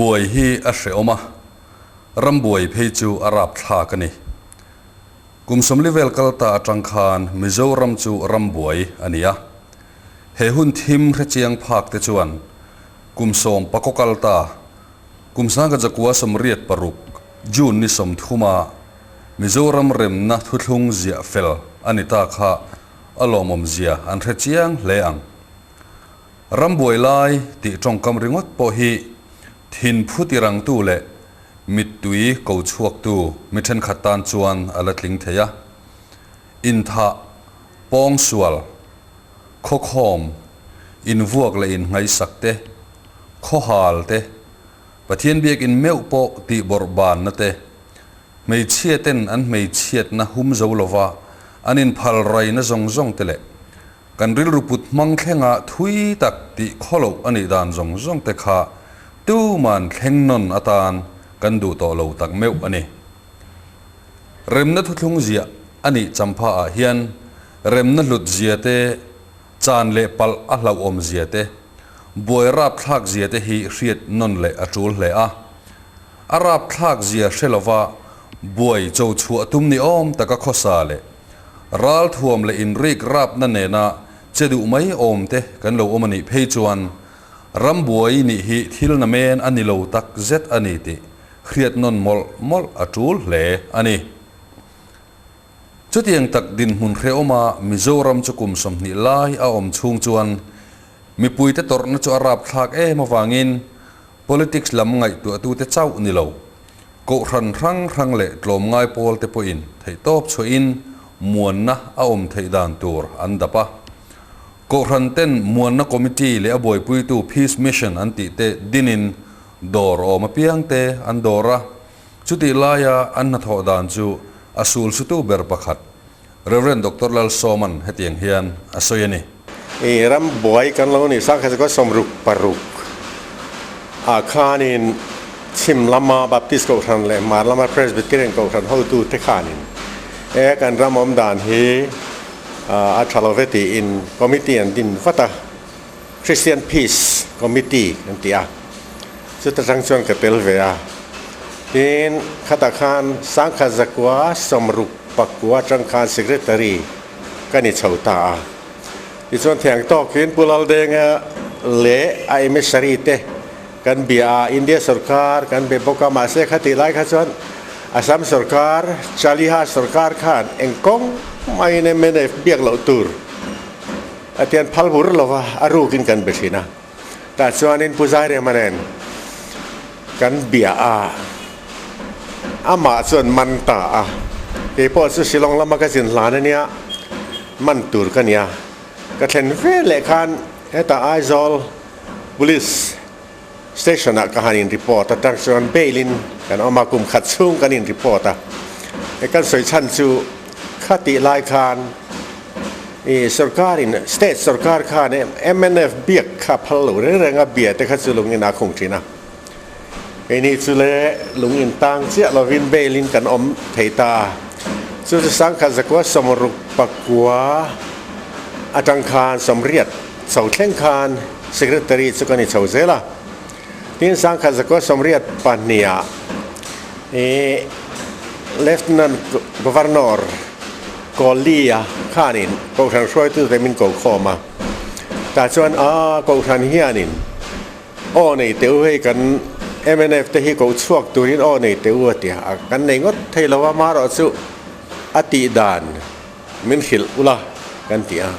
Buai hi a hrehawm a, ram buai phei chu a rapthlak a ni. Kum 40 vel kal ta atang khan Mizoram chu ram buai a ni a. He hun thim hrechiang phak te chuan kum 14 kal ta, kum 1986 June ni 30 a Mizoram remna thuthlung ziah fel a ni ta kha a lawmawm zia an hrechiang hle ang. Ram buai lai tih tawngkam ringawt pawh hi thin phu tirangtu leh mittui ko chhuaktu mi thenkhat tan chuan a la tling thei a. Inthah, pawngsual, khawkhawm, invuak leh innghaihsak te, khawhal te, Pathian biakin meuh pawh tih bawrh banna te, hmeichhia ten an hmeichhiatna hum zo lova an inphal raina zawng zawng te leh Kan rilru put hmang thlenga thui tak tih khawloh a nih dan zawng zawng te kha tuman thleng nawn atan kan duh tawh lo tak meuh a ni. Remna thuthlung ziah a nih champha ah hian remna hlut zia te, chan leh palh a hlauhawm zia te, buai rapthlak zia te hi hriat nawn leh a tul hle a. A rapthlak zia hre lova buai cho chhuah tum ni awm taka khawsa leh Ralthuam leh inrik rapna nena che duh mai awm te kan lo awm a nih phei chuan rambuai nih hi thil na men a ni lo tak zet a ni tih hriat nawn mawlh mawlh a tul hle a ni. Chutiang tak dinhmun hrehawma Mizoram chu kum 20 lai a awm chhung chuan mipuite tawrhna chu a rapthlak em avangin Politics lam ngaihtuahtute chauh ni lo, kohhran hrang hrang leh tlawmngai pawlte pawhin theihtawp chhuahin muanna a awm theih dan tur an dap a. Kohhran ten muanna committee leh a buaipuitu Peace Mission an tih te dinin dawr awm apiangte an dawr a, chutih laia an hnathawh dan chu a sulsutu ber pakhat Rev. Doctor Lalsawma'n hetiang hian a sawi a ni. I ram buai kan lo ni 1966 ah khanin chhim lama Baptist Kohhran leh Hmar lama Presbyterian Kohhran hotute khanin e kan ram awm dan hi a tha lo ve tiin committee an din vat a, Christian Peace Committee an ti a, chuta tang chuan ka tel ve a. Tin, khatah khan 1969 atang khan Secretary ka ni chho ta a. Tichuan thiang tawkin Pu Laldenga leh a emissary te kan bia a, India sorkar kan be bawk a, mahse khatih lai kha chuan Assam sorkar, Chaliha sorkar khan eng kawng maiin mnf biak loh tur a tian phal bur lo va, a rukin kan be thin a. Tah chuanin Pu Zairema nen kan bia a, amah chuan man ta a, keipawh chu Shillong lama ka zin hlan a nia, man tur ka nia. Ka thlen ve leh khan hetah Aizawl Police Station ah ka han in report a, tang chuan bail in kan awm a, kum khat chhung kan in report a, he kan sawi chhan chu khatih lai khan I sorkar in state sorkar khan mnf biak kha phal lo reng reng a, bia te kha chu lung in a khung thin a, keini chu le lung in tang chiah lovin bail in kan awm thei ta a, chu chu 1964 atang khan 80 chho thleng khan secretary chu ka ni chho zel a, tin 1982 ah i lieutenant governor Kawllia khanin Kohhran hruaitute min ko khawm a, tah chuan a Kohhran hianin aw nei teh u hei kan mnf te hi ko chhuak turin aw nei teh u a ti a, kan nei ngawt thei lo a, marawh chu a tih dan min hrilh ula kan ti a,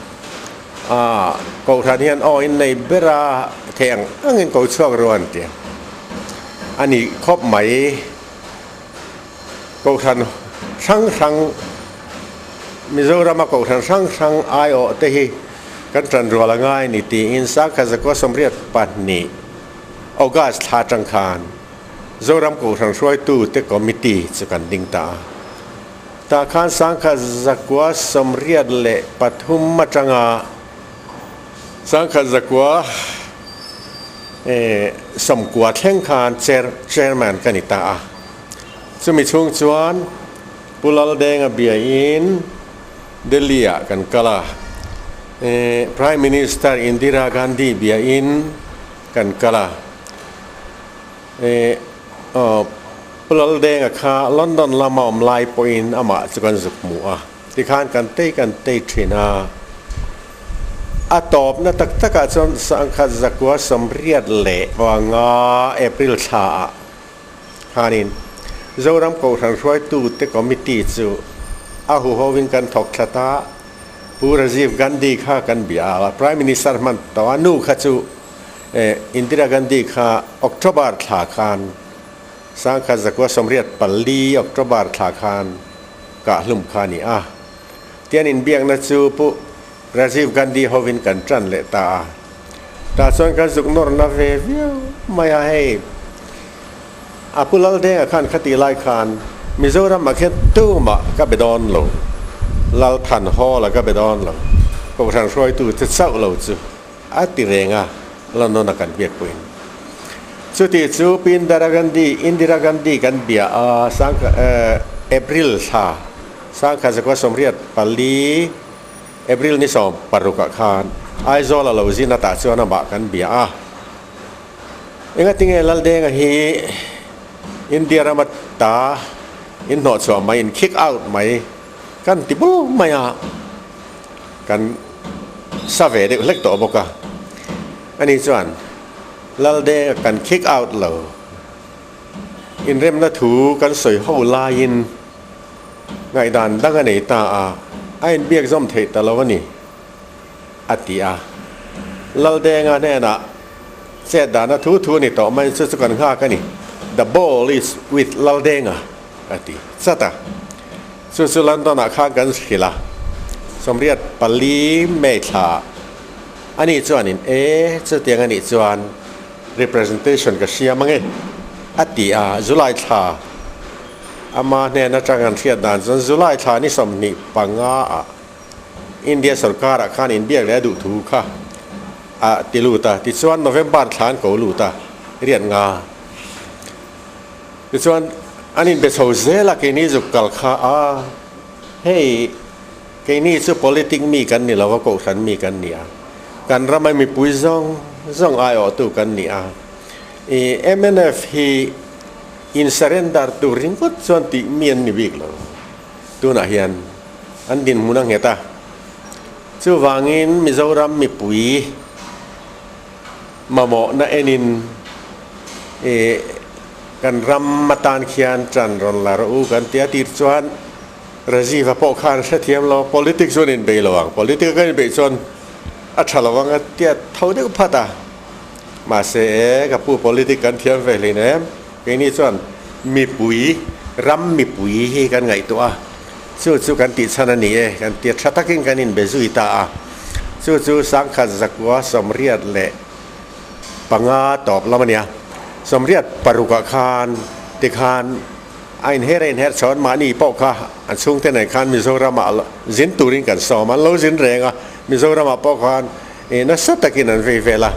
a Kohhran hian aw in nei ber a thei ang angin ko chhuak ru an ti a, a ni khawp mai. Kohhran hrang hrang, Mizorama kohhran hrang hrang aiawh te hi kan tan rual a ngai ni tiin 1982 August thla atang khan Zoram Kohhran Hruaitute Committee chu kan ding ta a. Tah khan 1983 atanga 1990 thleng khan Chairman ka ni ta a. Chumi chhung chuan Pu Laldenga biain Delhi ah kan kal a, Prime Minister Indira Gandhi biain kan kal a. Eh, aw, Pu Laldenga kha London lama awm lai pawhin amah chu kan zuk hmu a, tikhan kan tei kan tei thin a. A tawpna tak takah chuan sangkhat zakua 85 leh panga April thlaah khanin Zoram Kohhran hruaitute Committee chu a huhovin kan thawk thlat a, Pu Rajiv Gandhi kha kan bia a, Prime Minister hman tawh a, nu kha chu Indira Gandhi kha October thla khan sangkhat zakua 84 October thla khan kah hlum kha a ni a. Tian inbiakna chu Pu Rajiv Gandhi hovin kan tan leh ta a. Tah chuan kan zuk nawrna ve viau mai a, hei a Pu Laldenga khan khati lai khan Mizoram ah khian tumah ka be dawn lo, Lalthan Hall ah ka be dawn lo, Kohhran hruaitu te chauh lo chu a ti reng a, London a kan biak pawhin. Chuti chu Pi Indira Gandhi, Indira Gandhi kan bia a, sangkha April thla sangkha zakua 84 April ni 16 ah khan Aizawl a lo zin a tah chuan amah kan bia a. Engatinge Laldenga hi India rama ta in hnawhchhuah mai, in kick out mai kan ti bul mai a, kan sa ve deuh hlek tawh bawk a. Ani chuan Laldenga kan kick out lo, inremna thu kan sawi ho laiin ngaihdan dang a nei ta a, a inbiak zawm theih ta lo a ni, a ti a. Laldenga hnenah chet dahna thu thu a ni tawh mai, chu chu kan nghak a ni, The ball is with Laldenga, a ti chat a. Chu chu London-ah khan kan hrilh a, 84 May thlaah a nih chuanin e, chutiang a nih chuan representation ka siam ange, a ti a, July thla. Ama hnen atang an hriat dan chuan July thla ni 25 ah India sorkar ah khan inbiak leh a duh thu kha a ti lut a, tichuan November thla an ko lut a, riat nga. Tichuan an inbe chho zel a keini zuk kal kha a, hei keini chu politic mi kan ni lo a, kohhran mi kan ni a, kan rama mipui zawng zawng aiawhtu kan ni a, i mnf hi In surrender tur ringawt chuan tih mi an ni bik lo. Tunah hian an dinhmun a nghet a. Chuvangin Mizoram mipui mamawhna enin ih kan ram atan khian ṭan rawn la rawh u kan ti a tir chuan Rajiv-a pawh khan hrethiam lo, politics chuan inbei lo ang, politics a kan inbeih chuan a ṭha lo ang a tia tho deuh phat a. Mahse e, ka pu politic kan thiam ve hlin em? Keini chuan mipui, ram mipui hi kan ngaihtuah a, chu chu kan tih chhan a ni e, kan tia tha takin kan inbe zui ta a. Chu chu sangkhat zakua 85 tawp lam a nia. 86 ah khan tikhan a inher a inher chhawn mahni pawh kha an chhungte nen khan Mizoramah zin turin kan sawm a, an lo zin reng a, Mizoramah pawh khan I nasa takin an vei vel a,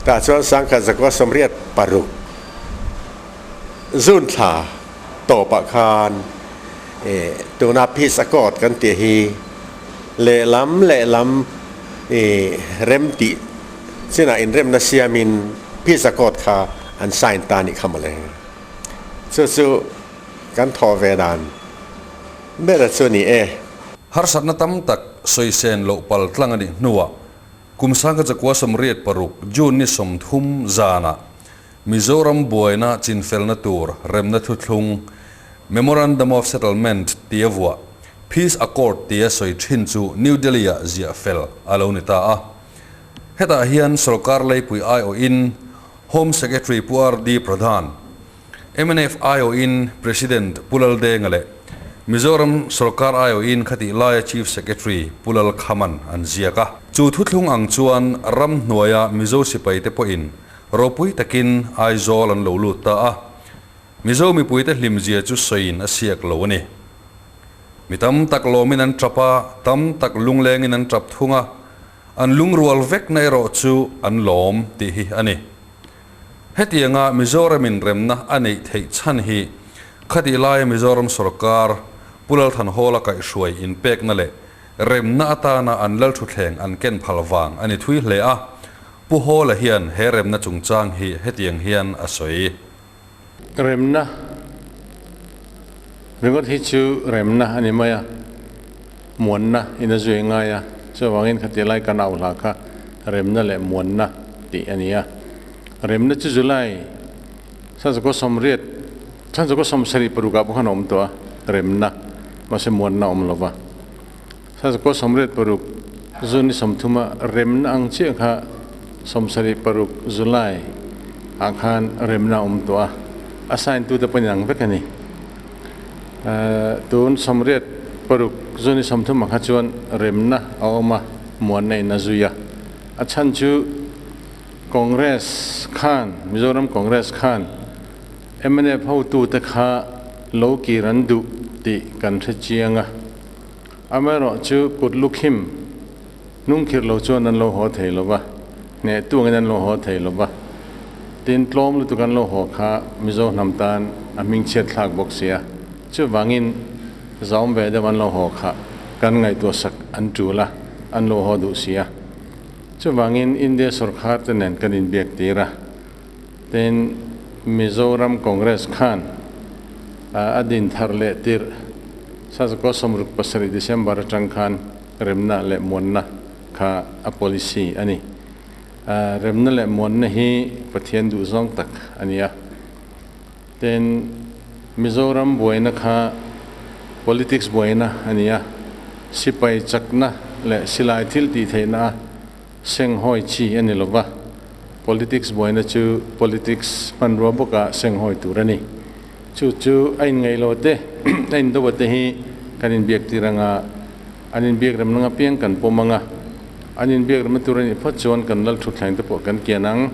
tah chuan sangkhat zakua 86 June thla tawpah khan i tuna Peace Accord kan tih hi lehlam lehlam i rem tih chinah inremna siamin Peace Accord kha an sign ta anih kha mawle. Chu chu kan thawh ve dan ber chu a ni e. Harsatna tam tak sawisen loh pal tlang a nih hnuah kum sangkhat zakua 86 June ni 30 zanah Mizoram buaina chinfelna tur remna thuthlung Memorandum of Settlement tia vuah Peace Accord tia sawi thin chu New Delhi-ah ziah fel a lo ni ta a. Hetah hian sorkar leipui aiawhin Home Secretary Pu RD Pradhan, Mnf aiawhin President Pu Laldenga leh Mizoram sorkar aiawhin khatih laia Chief Secretary Pu Lalkhaman an ziak a. Chu thuthlung ang chuan ram hnuaia Mizo sipaite pawhin ropui takin Aizawl an lo lut ta a, Mizo mipuite hlimzia chu sawiin a siak lo a ni. Mi tam tak lawmin an tap a, tam tak lunglengin an tap thung a, an lungrual vekna erawh chu an lawm tih hi a ni. Hetianga Mizoram inremna a neih theih chhan hi khatih laia Mizoram sorkar Pu Lalthanhawla kaihhruai inpekna leh remna atana an lalthutthleng an ken phal vang a ni thui hle a, Pu Hawla hian he remna chungchang hi hetiang hian a sawi. Remna ringawt hi chu remna a ni mai a, muanna in a zui ngai a, chuvangin khati lai kan au hla kha remna leh muanna tih a ni a. Remna chu July sanzakaw sawmriat sanzakaw sawmsarih parukah pawh khan a awm tawh a, remna mahse muanna a awm lo va. Sanzakaw 86 June ni 30 a remna ang chiah kha 76 July ah khan remna a awm tawh a, a sign tute pawh inang vek a ni. Tun 86 June ni 30 ah kha chuan remna a awm a, muanna in a zui a. A chhan chu Congress khan, Mizoram Congress khan mnf hotute kha lo kir an duh tih kan hre chiang a. Amaherawh chu kut lukhim hnungkhirh lo chuan an lo haw thei lo va, hneh tuangin an lo haw thei lo va. Tin, tlawm lutuk an lo haw kha Mizo hnam tan a hmingchhiat thlak bawk si a. Chuvangin zaum ve deuh an lo haw kha kan ngaihtuah sak an tul a, an lo haw duh si a. Chuvangin India sawrkhar te nen kan inbiak tir a. Tin, Mizoram Congress khan a din thar leh tirh Sazakaw 67 December atang khan remna leh muanna kha a policy a ni. Remna leh muanna hi Pathian duhzawng tak a ni a. Tin, Mizoram buaina kha politics buaina a ni a, sipai chakna leh silai thil tih theihna a senghawi chi a ni lo va, politics buaina chu politics hmanrua bawka senghawi tur a ni. Chu chu a inngaih lo te, a indo a te hi kan inbiak tir anga, an inbiak remna anga piang kan pawm anga, an inbiak remna tur a nih phawt chuan kan lal thutthleng te pawh kan kian ang.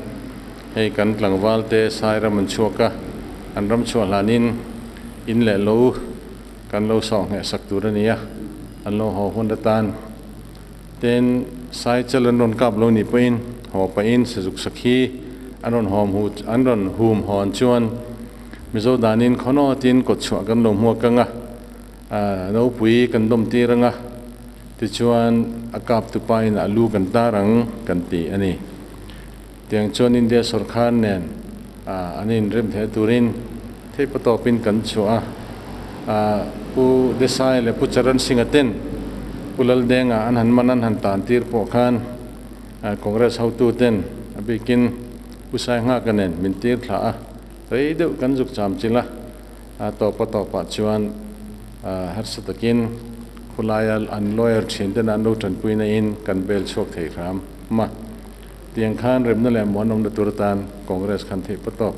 Hei kan tlangval te sai ram an chhuak a, an ram chhuah hlanin in leh lo kan lo sawh ngheh sak tur a ni a, an lo haw hun atan. Tin, sai chal an rawn kap lo nih pawhin haw pahin sazuk sakhi an rawn hawm hu an rawn hum hawn chuan Mizo danin khawnawtin kawtchhuah kan lo hmuak ang a, nopui kan dawm tir ang a, tichuan a kap tupa in a lu kan tar ang kan ti a ni. Tiang chuan India sawrkar nen an inrem theih turin theihpa tawpin kan chhuah a, Pu Desai leh Pu Charan Singh-a ten Pu Laldenga an han man an han tan tir pawh khan Congress hotuten a bikin Pu Sainghaka nen min tir thlah a, rei deuh kan zuk cham chilh a, tawpa tawpah chuan harsa takin khulaia an lawyer thin ten an lo tanpuina in kan bel chhuak thei hram a. Tiang khan remna leh muanawmna tur atan Congress khan theih patawk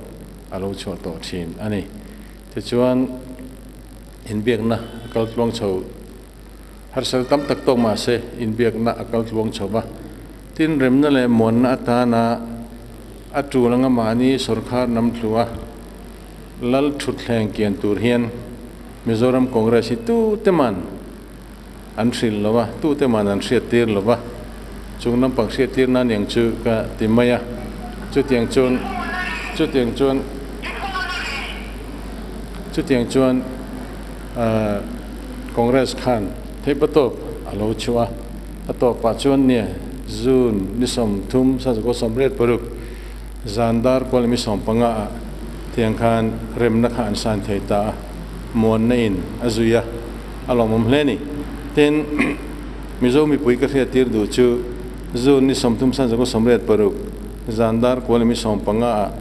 a lo chhuah tawh thin a ni. Tichuan, inbiakna a kal tluang chho harsal tam tak tawk mah se inbiakna a kal tluang chho va. Tin, remna leh muanna atana a tul anga mahni sawrkhar nam tlua lal thutthleng kian tur hian Mizoram Congress hi tute man an hrilh lo a, tute man an hriattir lo va, chung lampang hriattir nan eng chu ka ti mai a, chutiang chuan chutiang chuan chutiang chuan ahh Congress khan theihpa tawp a lo chhuah a, a tawpah chuan nia June ni 30 sazakaw 86 zan dar kual mi 15 ah tiang khan remna kha an sign thei ta a, muanna in a zui a. A lawmawm hle a ni. Tin, Mizo mipui ka hriattir duh chu June ni 30 sanzakaw 86 zan dar kual mi 15 ah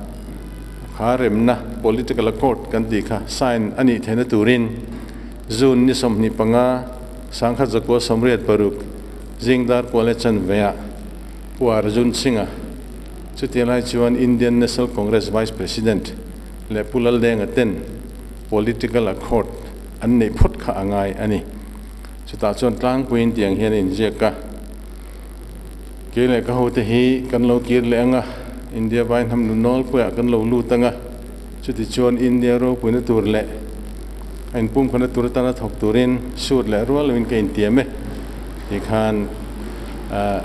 kha remna, political accord, kan tih kha sign a nih theihna turin June ni 25 1986 zing dar kual leh chanve ah Pu Arjun Singh-a chutiang lai chuan Indian National Congress Vice President leh Pu Laldenga ten political accord an neih phawt kha a ngai a ni. Chutah chuan tlangpuiin tiang hian a inziak a, Kei leh ka hote hi kan lo kir leh ang a, India vai hnam nu nawlpuiah kan lo lut ang a, chuti chuan India ropuina tur leh a inpumkhawna tur atana thawk turin sut leh rual loin ka intiam e tih khan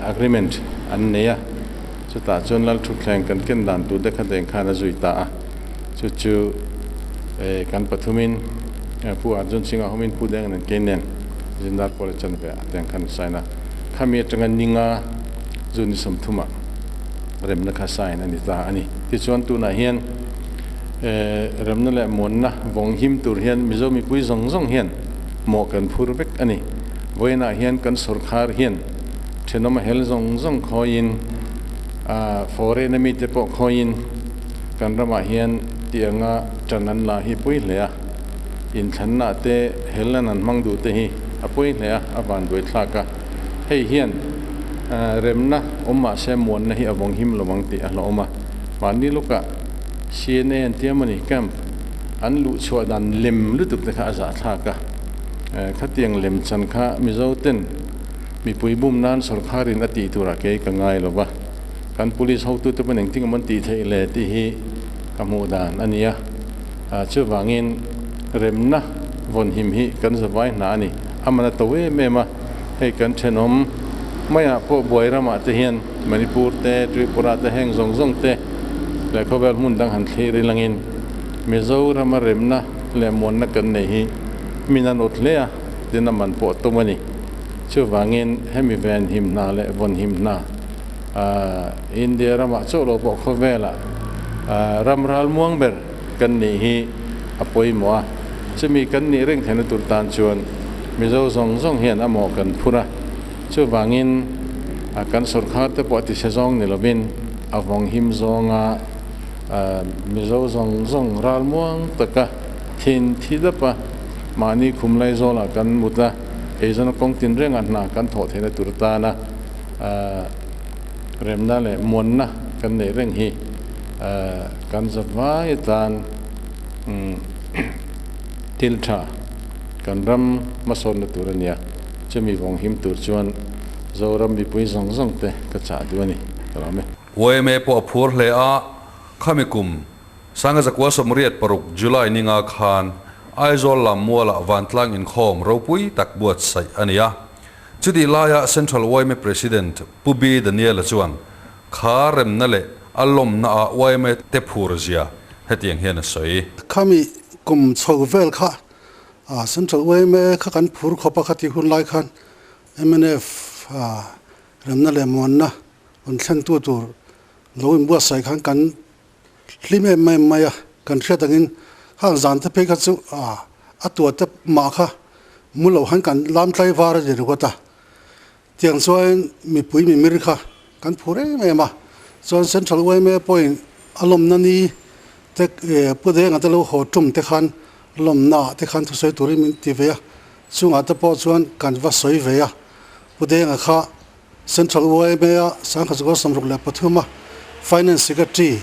agreement an nei a. Chutah chuan Lal Thutthleng kan ken dan tur te kha deng khan a zui ta a, chu chu kan pathumin Pu Arjun Singh-a awmin Pu Deng nen kei nen Zindar College chanve ah tiang khan sign a, khami atanga ninga June ni 30 ah remna kha sign a ni ta a ni. Tichuan tunah hian. Remna leh muanna vawng him tur hian Mizo mipui zawng zawng hian mawh kan phur vek a ni. Vawiinah hian kan sawrkhar hian thenawm a hel zawng zawng khawiin, foreign a mite pawh khawiin kan ramah hian tianga tan an la hi pawi hle a. Inthlanna te hel an an hmang duh te hi a pawi hle a, a vanduai thlak a. Hei hian remna awm mahse muanna hi a vawng him lo ang tih a hlauhawm a. Mahni lukah CNA an tia mawni camp an luh chhuah dan lem lutuk te kha a zahthlak a. Khatiang lem chan kha Mizo ten mipui bum nan sawrkharin a tih turah kei ka ngai lo va. Kan police hotute pawn engtin awm an tih theih le tih hi ka hmuh dan a nia. Chuvangin remna vawnhim hi kan zavai hna a ni. A man a to em em a, hei kan thenawm maiah pawh buai ramah te hian Manipur te, Tripura te heng zawng zawng te leh khawvel hmun dang han thlir ilangin Mizorama remna leh muanna kan nei hi min a nawt hle a, tin a man pawh a tum a ni. Chuvangin hemi venhim hna leh vawnhim hna India ramah chauh lo pawh khawvelah ram ral muang ber kan nih hi a pawimawh a, chumi kan nih reng theihna tur tan chuan Mizo zawng zawng hian a mawh kan phur a, chuvangin kan sawrkhar te pawh a tise zawng ni lovin a vawng him zawnga Mizo zawng zawng ral muang taka thin thi dap a, mahni khum lai zawlah kan mut a, eizawna kawng tinrengah hna kan thawh theihna tur tana remna leh muanna kan neih reng hi kan zavai atan thil tha kan ram hmasawnna tur a nia. Chumi vawng him tur chuan Zoram mipui zawng zawng te ka chah duh a ni ka lawm e. Yma pawh a phur hle a, khami kum Sangazakua 86 July ninga khan Aizawl lam mualah vantlang inkhawm ropui tak buatsaih a ni a. Chutih laia Central yma President Pu B Daniela chuan kha remna leh a lawmna ah yma te phur zia hetiang hian a sawi. Khami kum chho vel kha Central yma kha kan phur khawp a, khatih hun lai khan mnf remna leh muanna rawn thlentu tur lo inbuatsaih khan kan Hlim em em mai a, kan hriat angin khang zan te phei kha chu a tua te mah kha mu lo han kan lam tlai var a ni ringawt a, tiang chuan mipui mimir kha kan phur em em a, chuan Central yma pawhin a lawmna ni te Pu Denga te lo haw tum te khan lawmna ah te khan thusawi turin min ti ve a, chungah te pawh chuan kan va sawi ve a, Pu Denga kha Central YMA-a 1963 a Finance Secretary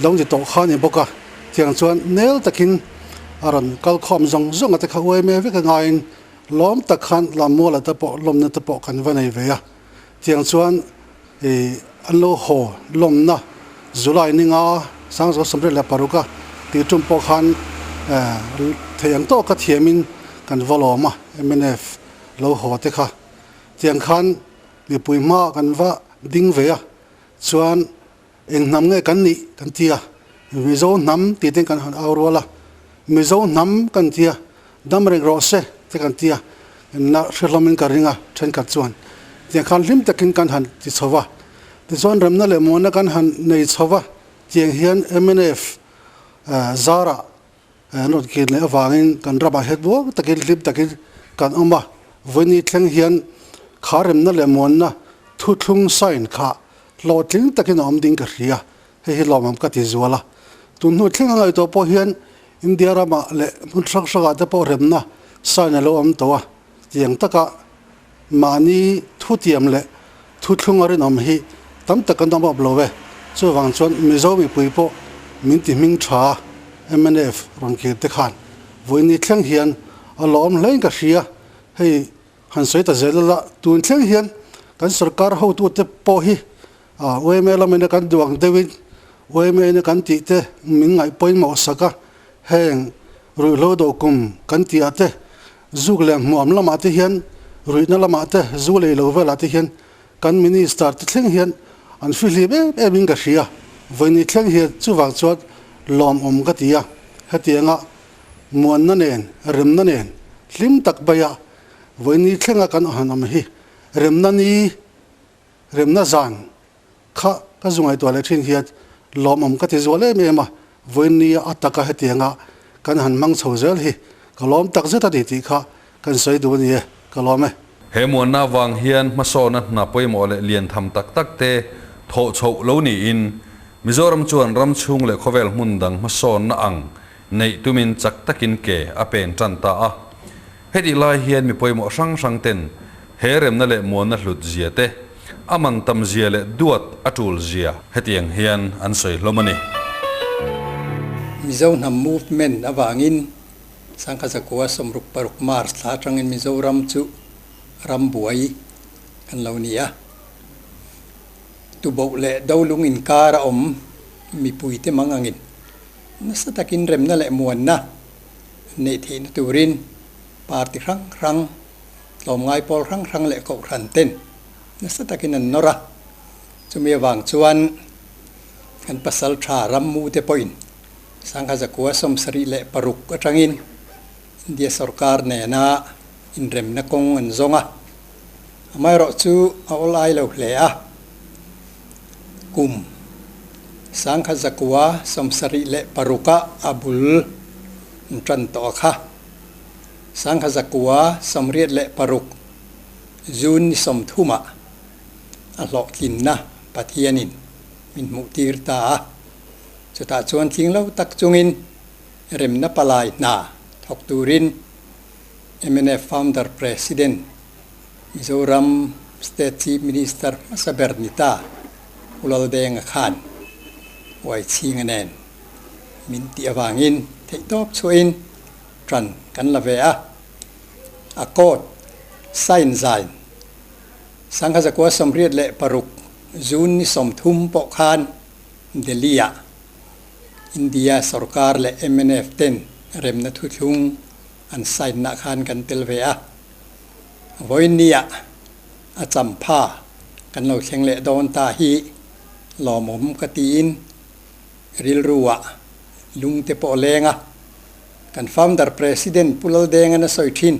lo ni tawh kha a ni bawk a, tiang chuan nel takin a rawn kal khawm zawng zawng a te kha YMA vek a ngaiin lawm tak khan Lammuala te pawh lawmna te pawh kan va nei ve a, tiang chuan ih an lo haw lawmna July ninga 1986 a tih tum pawh khan thei ang tawka thiamin kan va lawm a mnf lo haw te kha. Tiang khan mipui hma kan va ding ve a, chuan eng hnam nge kan nih kan ti a, Mizo hnam tih te kan han au rual a, Mizo hnam kan ti a, dam reng rawh se te kan ti a, na hre hlawmin ka ring a thenkhat chuan. Tiang khan hlim takin kan han ti chho va, tichuan remna leh muanna kan han nei chho va, tiang hian mnf zarah An rawn kir leh avangin kan ramah hian muang takin hlim takin kan awm a, vawiini thleng hian kha remna leh muanna thuthlung sign kha hlawhtling takin a awm ding ka hria, hei hi lawmawm ka ti zual a. Tun hnu thleng a ngaihtuah pawh hian India ramah leh hmun hrang hrangah te pawh remna sign a lo awm tawh a, tiang taka mahni thutiam leh thuthlung a rinawm hi tam tak an awm awp lo e. Chuvang chuan Mizo mipui pawh min ti hming tha mnf rawn kir te khan vawiini thleng hian a lawm hlein ka hria. Hei han sawi ta zel ila tun thleng hian kan sorkar hotute pawh hi yma lamina kan duh ang deuhin yma ina kan tih te min ngaih pawimawh sak a, heng ruihhlo do kum kan tih ah te Zuk leh hmuam lamah te hian, ruihna lamah te, zu lei lo velah te hian kan Minister te thleng hian an fihlim em em in ka hria. Vawiini thleng hian chuvang chuan lawmawm ka ti a, hetianga muanna nen, remna nen hlim tak baia vawiini thlenga kan han awm hi remna ni, remna zan kha ka zu ngaihtuah leh thin hian lawmawm ka ti zual em em a. Vawiinnia a taka hetianga kan han hmang chho zel hi ka lawm tak zet a ni tih kha kan sawi duh a ni e, ka lawm e. He muanna vang hian hmasawna hna pawimawh leh lian tham tak tak te thawh chhoh lo niin Mizoram chuan ram chhung leh khawvel hmun dang hmasawnna ang neih tumin chak takin ke a pen tan ta a. Hetih lai hian mi pawimawh hrang hrang ten he remna leh muanna hlut zia te, a man tam zia leh duat a tul zia hetiang hian an sawi hlawm a ni. Mizo hnam movement avangin Sangha Zakua 66 March thla atangin Mizoram chu ram buai kan lo ni a. Tuboh leh Dolung inkar a awm mipuite mang angin nasa takin remna leh muanna neih theihna turin party hrang hrang, tlawmngai pawl hrang hrang leh kohhran ten nasa takin an nawr a. Chumi avang chuan kan pasal tha rammu te pawhin Sangha Zakua 76 atangin India sorkar nena inremna kawng an zawng a. Amaherawh chu a awlai lo hle a. Kum 1976 ah a bul an tan tawh a kha. 1986 June ni 30 ah a hlawhtlinna Pathianin min hmuhtir ta a. Chutah chuan tling lo tak chungin remna palai hna thawk turin mnf Founder President, Mizoram State Chief Minister hmasa ber ni ta Pu Laldenga khan Uaichhinga nen min tih avangin theihtawp chhuahin ṭan kan la ve a. A court sign zain 1986 June ni 30 pawh khan Delhi-ah India sorkar leh mnf ten remna thuthlung an sign nah khan kan tel ve a. Vawiinniah a champha kan lo thleng leh dawn ta hi lawmawm ka tiin rilruah lungte pawh a leng a. Kan founder President Pu Laldenga'n a sawi thin,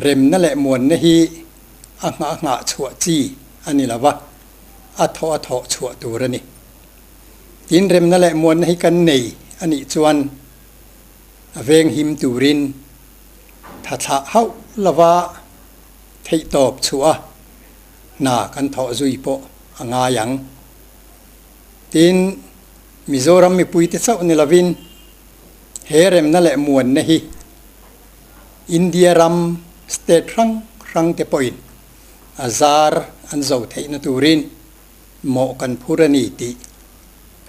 Remna leh muanna hi a nghah nghah chhuah chi a ni lo va, a thawh a thawh chhuah tur a ni. Tin remna leh muanna hi kan nei a nih chuan a veng him turin tha thlah hauh lova theihtawp chhuah a hna kan thawh zui pawh a ngai ang. Tin, Mizoram mipuite chauh ni lovin he remna leh muanna hi India ram state hrang hrangte pawhin a zar an zo theihna turin mawh kan phur a ni tih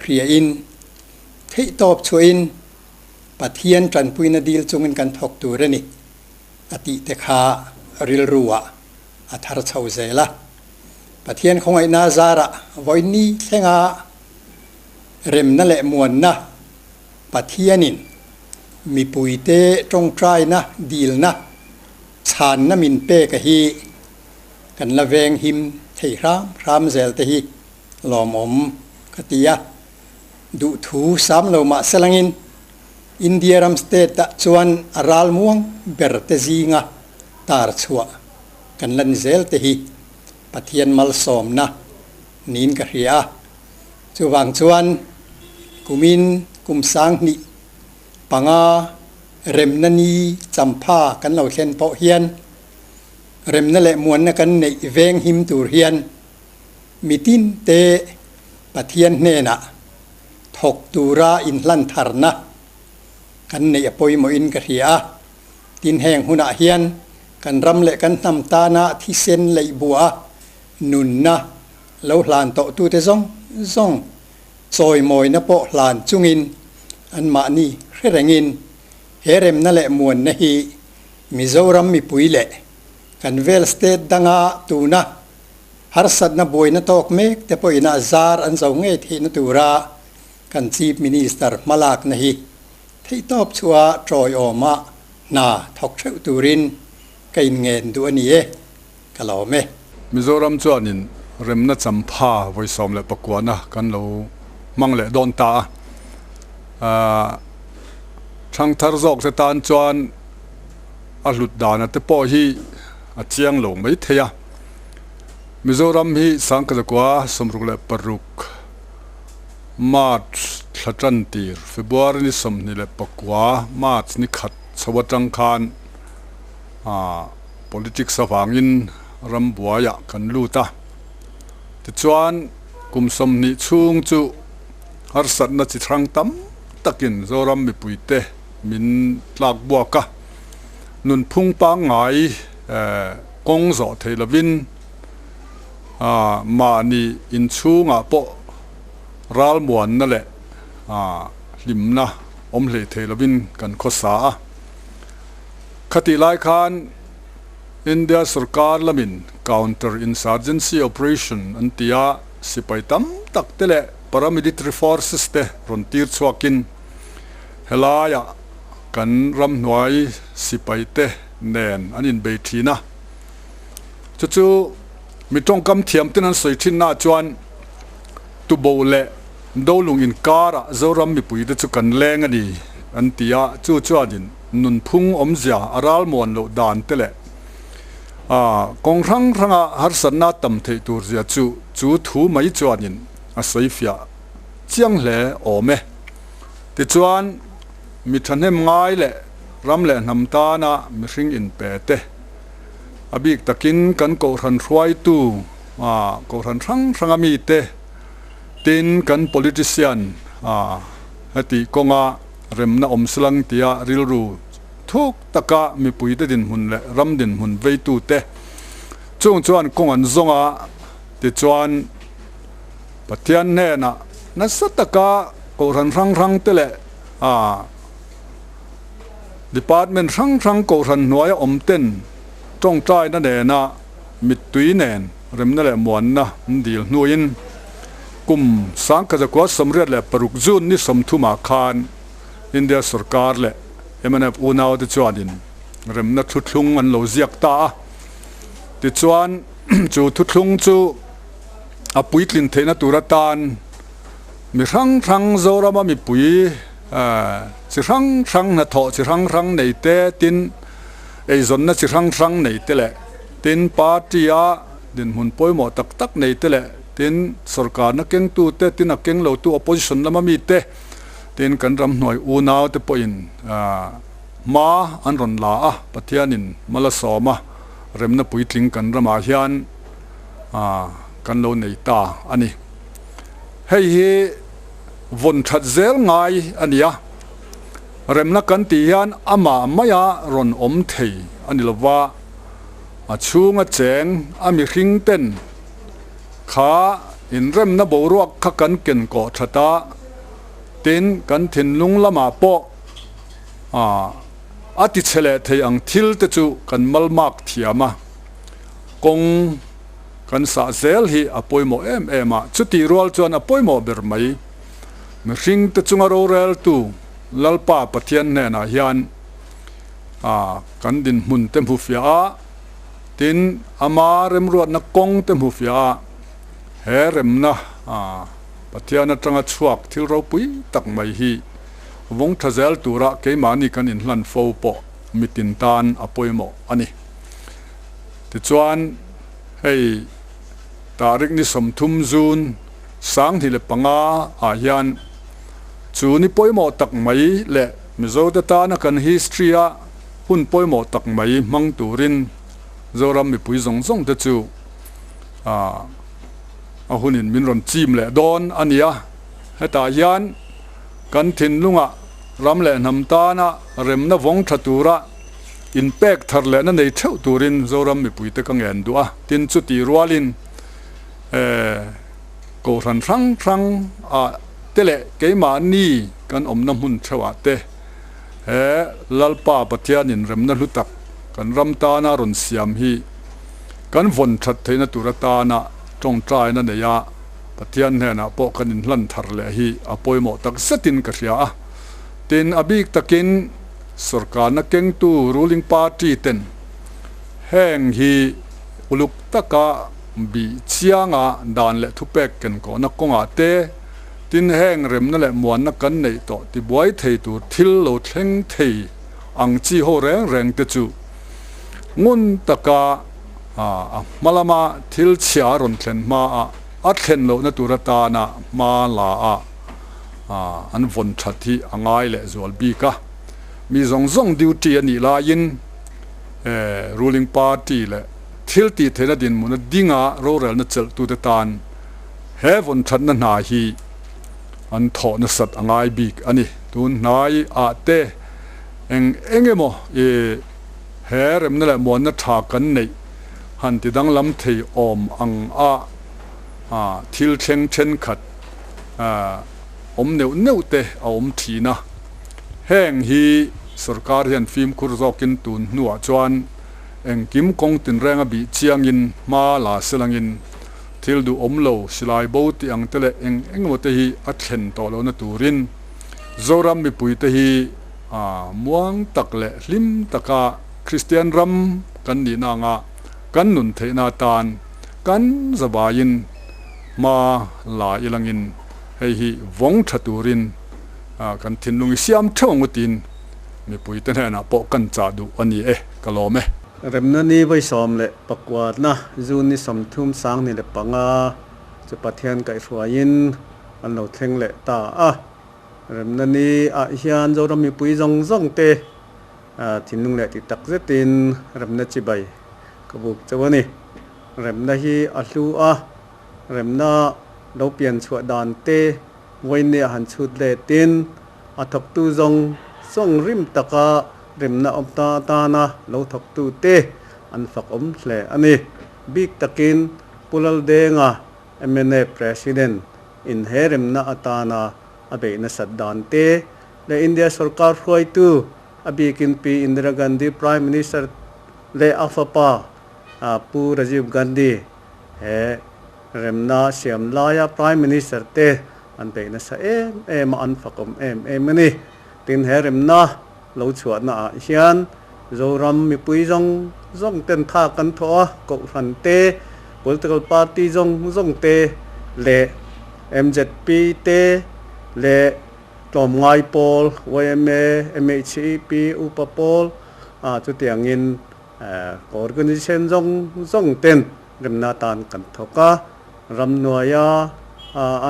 hriain theihtawp chhuahin Pathian tanpuina dil chungin kan thawk tur a ni a tih te kha rilruah a thar chho zel a. Pathian khawngaihna zarah vawiin thlenga remna leh muanna Pathianin mipuite tawngtaina dilna chhanna min pek a hi kan la veng him thei hram hram zel te hi lawmawm ka ti a. Duhthu sam lo mah selangin India ram state ah chuan a ral muang ber te zinga tar chhuah kan la ni zel te hi Pathian malsawmna niin ka hria a. Chuvang chuan kumin kum 2005 remna ni champha kan lo thlen pawh hian remna leh muanna kan neih veng him tur hian mitin te Pathian hnenah thawk tura inhlan tharna kan neih a pawimawhin ka hria a. Tin heng hunah hian kan ram leh kan hnam tana thisen leihbua nunna lo hlan tawhtute zawng zawng chawimawina pawh hlan chungin anmahni hre rengin he remna leh muanna hi Mizoram mipui leh kan vel state danga tuna harsatna buaina tawk mek te pawhin a zar an zo ngei theihna tura kan Chief Minister hmalakna hi theihtawp chhuah tawiawma hna thawk theuh turin ka inngen duh a ni e, ka lawm e. Mizoram chuanin remna champha vawi 19 na kan lo hmang leh dawn ta a, thangthar zawk te tan chuan a hlut dana te pawh hi a chiang lo mai thei a. Mizoram hi 1966 March. thla tan tir February ni 29, March ni khat chho atang khan politics avangin rambuaiah kan lut a. Tichuan kum 20 chhung chu harsatna chi hrang tam takin Zoram mipuite min tlak buak a, nunphung pangngai kawng zawh thei lovin mahni inchhungah pawh ralmuanna leh hlimna awm hlei thei lovin kan khawsa a. Khatih lai khan India sorkar lamin Counter Insurgency Operation an ti a, sipai tam tak te leh paramilitary forces te rawn tir chhuakin helaiah kan ramhnuai sipai te nen an inbei thin a. Chu chu mi tawngkam thiam ten an sawi thinnaah chuan Tubo leh Dolung inkarah Zoram mipuite chu kan leng a ni an ti a, chu chuanin nunphung awmzia a ralmuan loh dan te leh kawng hrang hranga harsatna tam theih tur zia chu chu thu mai chuanin a sawi fiah chiang hle awm e. Tichuan mi thahnem ngai leh ram leh hnam tana mihring inpe te, A bik takin kan kohhran hruaitu, kohhran hrang hranga mite tin kan politician heti kawnga remna awm silang tia rilru thuk taka mipuite dinhmun leh ram dinhmun veitute chung chuan kawng an zawng a, tichuan Pathian hnenah nasa taka kohhran hrang hrangte leh Department hrang hrang kohhran hnuaia awm ten tawngtaina nena mittui nen remna leh muanna an dil hnuin kum 1986 June ni 30 ah khan India sorkar leh mnf unaute chuanin remna thuthlung an lo ziak ta a. Tichuan chu thuthlung chu a puitlin theihna tur atan Mi hrang hrang Zorama mipui chi hrang hrang hnathawh chi hrang hrang nei te, tin eizawnna chi hrang hrang nei te leh tin party a dinhmun pawimawh tak tak nei te leh tin sorkarna kengtu te, tin a keng lotu opposition lama mi te, tin kan ramhnuai unau te pawhin hma an rawn la a, Pathianin mal a sawm a, remna puitling kan ramah hian kan lo nei ta a ni. Hei hi vawn that zel ngai a ni a, remna kan tih hian amah maia rawn awm thei a ni lova, a chhunga cheng a mihring ten kha inremna boruak kha kan ken kawh that a, tin kan thinlung lamah pawh a ti chhe leh thei ang thil te chu kan malmak thiam a, kawng. Kan sah zel hi a pawimawh em em a, chutih rual chuan a pawimawh ber mai. Mihring te chunga roreltu Lalpa Pathian hnenah hian a kan dinhmun te hmu fiah a, tin ama remruatna kawng te hmu fiah a, he remna a Pathian atanga chhuak thil ropui tak mai hi vawng tha zel tura keimahni kan inhlan fo pawh mitin tan a pawimawh a ni. Tichuan, hei tarik ni 30 June 2005 ah hian chu ni pawimawh tak mai leh Mizote tana kan history a hun pawimawh tak mai hmang turin Zoram mipui zawng zawng te chu a hunin min rawn chim leh dawn a ni a. Hetah hian kan thinlungah ram leh hnam tana remna vawng tha tura Inpek thar lehna nei theuh turin Zoram mipuite ka ngen duh a, tin chuti rualin Kohhran hrang hrang ah te leh keimahni kan awmna hmun theuhah te he Lalpa Pathianin remna hlu tak kan ram tana rawn siam hi kan vawn that theihna tur atana tawngtaina neia Pathian hnenah pawh kan inhlan thar leh hi a pawimawh tak zetin ka hria a, tin a bik takin Sorkarna kengtu ruling party ten heng hi uluk taka bih chianga dan leh thupek kenkawhna kawngah te, tin heng remna leh muanna kan neih tawh tibuai thei tur thil lo thleng thei ang chi ho reng reng te chu ngun taka a hma lama thil chhia a rawn thlen hmaah a thlen lohna tur atana hma la a. an vawn that hi a ngai leh zual bik a. Mi zawng zawng duty a nih laiin ruling party leh thil tih theihna dinhmun a dinga rorelna chelhtute tan he vawn thatna hna hi an thawh nasat a ngai bik a ni. Tun hnai ah te eng eng emaw i he remna leh muanna tha kan neih han ti danglam thei awm ang a thil thleng thenkhat awm neuh neuh te a awm thin a. Heng hi sorkar hian fimkhur zawkin tun hnuah chuan engkim kawng tinrenga bih chiangin hma la selangin thil duh awm lo silai bo tih ang te leh eng eng emaw te hi a thlen tawh lohna turin Zoram mipuite hi muang tak leh hlim taka Kristian ram kan nihna anga kan nun theihna atan kan zavaiin hma la ilangin hei hi vawng tha turin kan thinlung i siam theuh ang u tiin mipuite hnenah pawh kan chah duh a ni e, ka lawm e. Remna ni vawisawm leh pakuatna June ni 30 25 chu Pathian kaihhruaiin an lo thleng leh ta a. Remna ni ah hian Zoram mipui zawng zawng te thinlung leh ti tak zetin remna chibai ka buk chauh a ni. Remna hi a hlu a, remna lo pian chhuah dan te vawiin a han chhut letin a thawktu zawng zawng rim taka remna awm ta atana lo thawktu te an fak awm hle a ni. Bik takin Pu Laldenga mna President in he remna atana a beih nasat dan te leh India sorkar hruaitu a bikin Pi Indira Gandhi Prime Minister leh a fapa Pu Rajiv Gandhi he remna siam laia Prime Minister te an beih nasa em em a, an fakawm em em a ni. Tin he remna lo chhuahna ah hian Zoram mipui zawng zawng ten tha kan thawh a, Kohhran te, Political Party zawng zawng te leh mzp te leh Tlawmngai pawl, yma, MHEP, Upa pawl chutiangin Organisation zawng zawng ten remna atan kan thawk a, ramhnuaia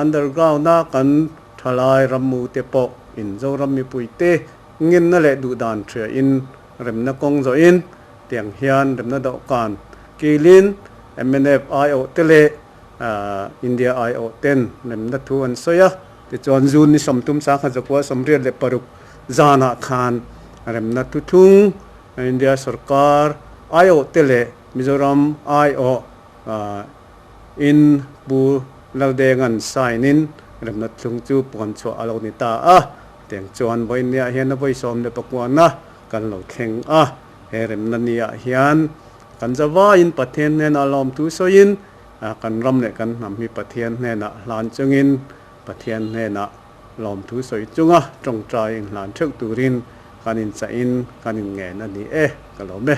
underground a kan thalai rammu te pawh in Zoram mipui te ngenna leh duhdan hria in remna kawng zawh in tiang hian remna dawhkan kilin mnf aiawh te leh India aiawh ten remna thu an sawi a. Tichuan June ni 30 1986 zanah khan remna thuthlung India sorkar aiawh te leh Mizoram aiawh in Pu Laldenga'n sign in remna thlung chu puan chhuah a lo ni ta a. Tiang chuan vawiinniah hian a vawi 19na kan lo thleng a. He remna niah hian kan zavaiin Pathian hnenah lawmthu sawiin kan ram leh kan hnam hi Pathian hnenah hlan chungin Pathian hnenah lawmthu sawi chunga tawngtai inhlan theuh turin kan inchahin kan inngen a ni e, ka lawm e.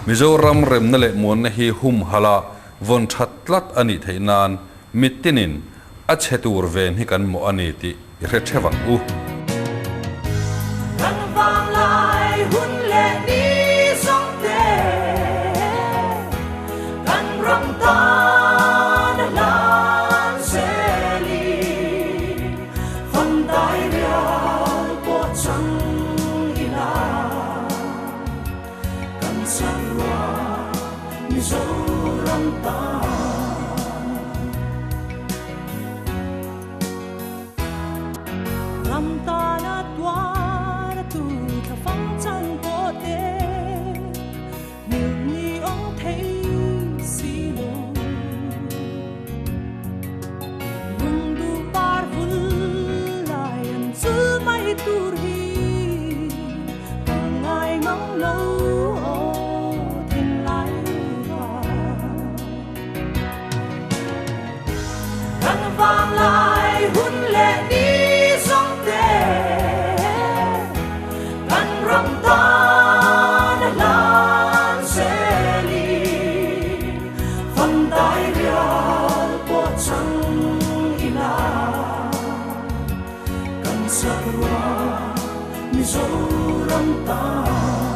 Mizoram remna leh muanna hi humhalh a vawn that tlat a nih theih nan mitinin a chhe tur ven hi kan mawh a ni tih i hre theuh ang u. Kan vang lai hun leh ni zawng te, kan ram tan a hlan zel i, fandai rial pawh chang ila, kan sahrua Mizoram tan. Ram tana tuar tu thla fang chang pawh te hmil ni awm thei si lo. Lungdu par vul lai an chul mai tur hi ka ngai ngam lo aw thinlai va. Kan vang lai hun leh ni zawng te, kan ram tan a hlan zel i, fandai rial pawh chang ila, kan sakrua Mizoram tan.